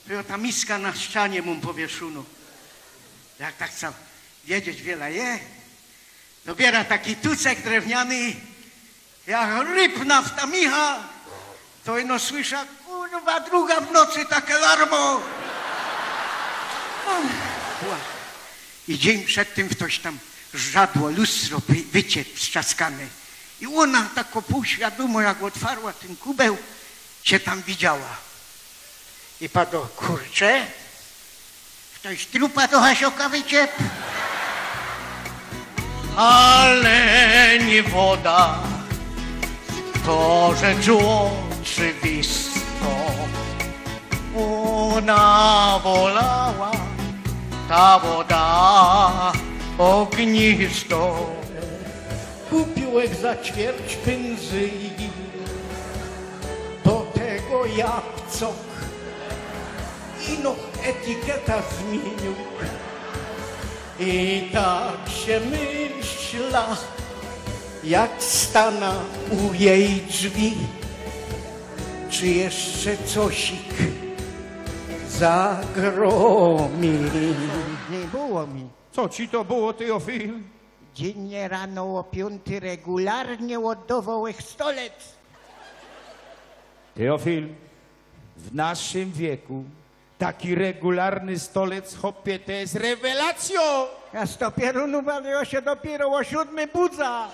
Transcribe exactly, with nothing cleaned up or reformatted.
To jŏ ta miska na ścianie mōm powieszōno. Jak tak chcã wiedzieć, wiela je, to biera taki tucek drewniany, jak rypna w ta micha, to ino słysza, kurwa, druga w nocy take larmo. Ła. I dziyń przed tym ftoś tam żadło, lustro wy-, wyciep strzaskane. I ôna tako pōłświadōmo, jak ôtwarła tyn kubeł, sie tam widziała. I padŏ, kurcze, ftoś trupa do hasioka wyciep. Ale niy woda, to rzecz ôczywistŏ. Ôna wolała ta woda ôgnisto. Kupiōł ech za ćwierć pynzyji, do tego jabcok. Ino etykieta zmiyniōł. I tak sie myśla, jak stana u jij drzwi, czy jeszcze cosik zagromi. Niy było mi. Co ci to było, Teofil? Dziynnie rano ô piōntyj regularnie ôddowoł ech stolec. Teofil, w naszym wieku taki regularny stolec, chopie, to je rewelacjŏ! A z dopiero, no, ale jŏ sie dopiero ô siōdmej budza.